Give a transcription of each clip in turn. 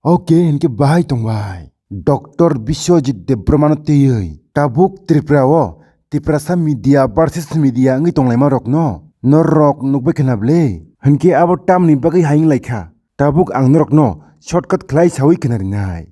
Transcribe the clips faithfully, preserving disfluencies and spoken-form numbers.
Oke, hinkhe bahai tongbai. Doctor Biswajit Debbarmano twiwi tabuk Tripura o Tiprasa media versus media wngwi tonglaima rokno norok nukbai khna bwle? Hinkhe abo tamni bagwi hai wnglaikha? Tabuk ang norokno shortcut khlai sawi khna rinai.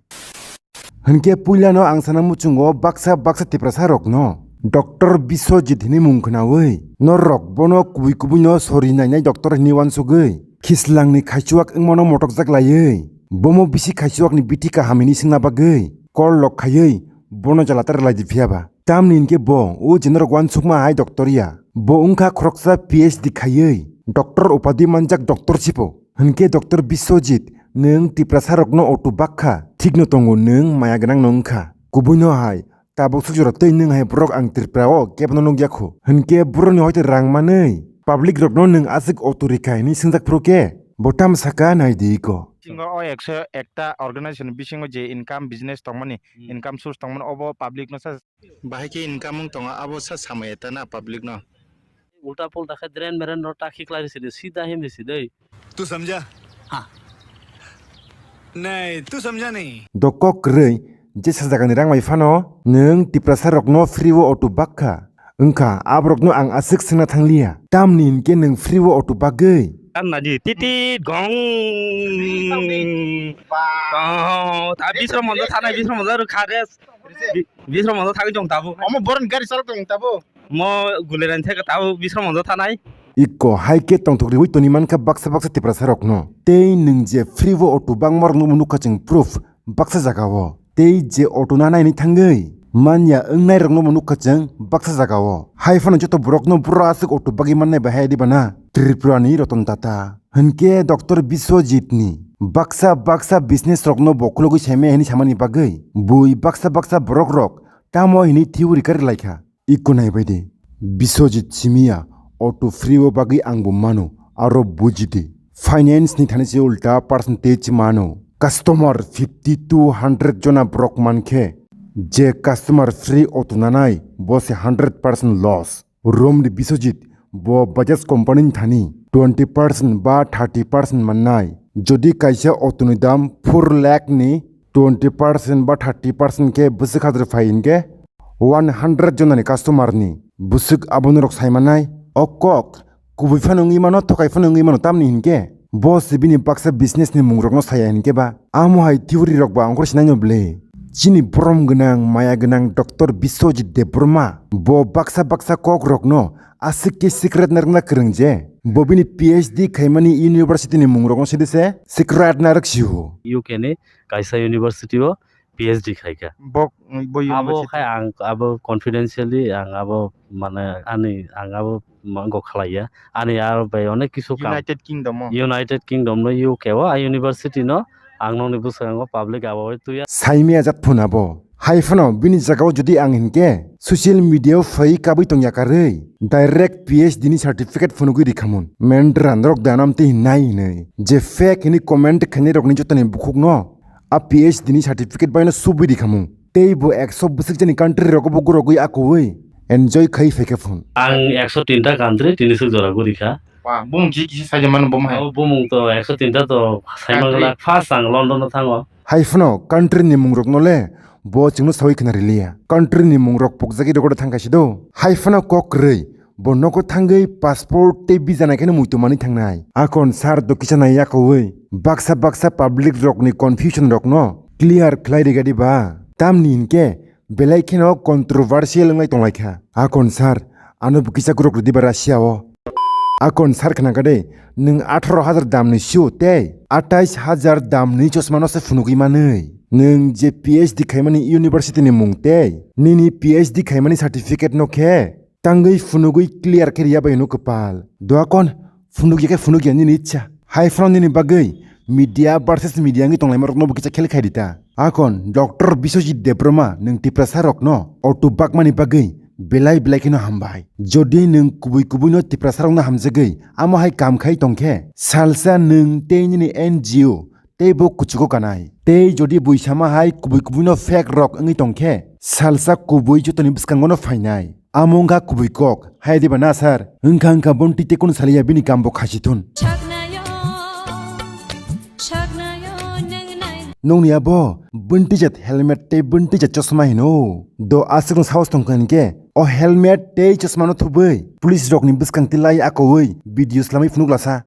Hinkhe puilano ang sana muchungo baksa baksa Tiprasa rokno Doctor Biswajit hinwi mung khnawi norok bono kubui kubuino sori nainai doctor hinwi wansugwi khislangni khaichuak wngmano motokjak laiwi bomo bisi khaichuakni bithi kaham hinwi swngna bagwi call lok khaiwi bono jalatar laidi phiyaba. Tamni hinkhe bo o je norok wansukma hai doctor ya, bo wngkha khoroksa P H D khaiwi doctor upadi manjak doctor sipo. Hinkhe Doctor Biswajit, nwng Tiprasa rokno auto bakha, thikno tongo, nwng maya gwnangno wngkha. Kubuino hai tabuk suk jora tei nwng hai borok ang Tripura o kebono nukya khu. Hinkhe borokni hoite rang manwi public rokno nwng aswk auto rikha hinwi swngjak phuru khe bo tamo saka naidi iko. Singo o ekso ekta organization bisingo je income business tongmani, Hmm. income source tongmani obo public no sa Bahai khe income wng tongo, abo sa samaya ta na public no. Ulta pulta khe dren meren no ta khiklai risi de, sida him risi de. Tu samjha? Ha. Nahi, tu samjha nahi. Dokok kwrwi, jesa jagani rang bai phano nwng Tiprasa rokno free o auto bakha. Wngkha, aborokno ang aswk swngna thangliya. Tamni hinkhe nwng free o auto bagwi? Tamnadi titi gong. Gong. Ta bisro mondo thanai, bisro mondo kha res. Bi-, bisro mondo thagwi tong tabuk. Omo boron gari chalok tong tabuk. Mo guleran theka tabuk bisro mondo thanai. Iko hai khe tongthok riwi toni mankha baksa baksa Tiprasa rokno. Tei nwng je free o auto bangma rokno nukha chwng proof baksa jaga o. Tei je auto na naini thangwi manya wngnai rokno bo nukha chwng baksa jaga o. Hai phano joto borokno bura aswk auto bagwi mannai bahai di bana Tripura ni Ratan Tata. Hinkhe Doctor Biswajit ni baksa baksa business rokno bo khulogwi saimaya hinwi samani bagwi bui baksa baksa borok rok tamo hinwi theory kari laikha. Iko naibaidi, Biswajit simiya auto free o bagwi ang bo mano, aro bujidi. Finance ni thani se ulta percentage mano. Customer fifty to hundred jona borok mankhe, je customer free auto nanai, bo se hundred percent loss. Romdi Biswajit, bo Bajaj company ni thani twenty percent ba thirty percent mannai. Jodi kaisa auto ni dam four lakh ni twenty percent ba thirty percent khe bwswk hajra phai hinkhe, one hundred jonani customer ni bwswk abono rok saimanai. O kok kubui phano wngwi mano, thokai phano wngwi mano, tamni hinkhe bo se bini baksa business ni mung rokno saya hinkhe ba. Amo hai theory rok ba ongkhor sinaino bwle. Chini borom gwnang, maya gwnang Doctor Biswajit Debbarma bo baksa baksa kok rokno aswk khe secret narwkna kwrwng je bo bini P H D khaimani university ni mung rokno sidi se secret narwk sio. U K ni kaisa university o P H D khaikha. Bok, bo Abo university. Khai ang abo confidentially ang abo mane ani ang abo mango khalaiya. Ani aro bai onek kisu kam. United Kingdom o. United Kingdom no U K o a university no ang nokni bwskango public abo tuya. Saimaya jat phuna bo. Hai phano bini jagao jodi ang hinkhe social media o phai kabui tongya karwi direct P H D ni certificate phunugwi rikhamun. Mendra norok danam tei hinai hinwi. Je fake hini comment khainai rokni jotoni bukhukno a P H D ni certificate baino subui rikhamu. Tei bo ekso bwswk jani country rogo bo gorogwi akoi enjoy khai phaikha phun. Ang ekso tinta country tini swk jora gurikha. Wa, bumung kisi kisi saijak mano bumung hai. Abo bumung to ekso tinta to saimang Country. Glak. First ang London no thango. Hai phano country ni mung rokno le bo chwngno sawi khna riliya. Country ni mung rok pokjagwi rogo thangkha sido. Hai phano kok kwrwi. Bo nogo thangwi passport tei visa naikheno muitu manwi thangnai. Akon sir do kisa nai yakowi baksa baksa public rokni confusion rokno clear khlai rigadi ba. Tamni hinkhe belai kheno controversial wnglai tonglaikha. Akon sir, ano bo kisa gurok rwdi ba Russia o. Akon sir khna kade, nwng atharo hajar damni shoe tei atais hajar damni chosmano se phunugwi manwi. Nwng je P H D khaimani university ni mung tei nini P H D khaimani certificate no khe tangwi phunugwi clear khe riya bai hwno kwpal. Duakon phunugya khe phunugya nini ichha. Hai phano nini bagwi media versus media wngwi tonglaima rokno bo kisa khel khai rita. Akon Doctor Biswajit Debbarma nwng Tiprasa rokno auto bakmani bagwi belai belai kheno hambai. Jodi nwng kubui kubui no Tiprasa rokno hamjagwi amo hai kam khai tongkhe salsa nwng tei nini N G O tei bo kuchugo kanai. Tei jodi buisama hai kubui kubui no fake rok wngwi tongkhe, salsa kubui jotoni bwskango no phainai. Amo wngkha kubui kok, hai diba na sir? Wngkha wngkha bonti tei kunu saliya bini kambo khasi thun. Saknayo, saknayo nang nai. Nokni abo bwntwi jat helmet tei bwntwi jat chosma hino. Do aswkno sahos tongkha hinkhe o helmet tei chosmano thubwi police rokni bwskang tilai akowi video slamwi phunuk lasa.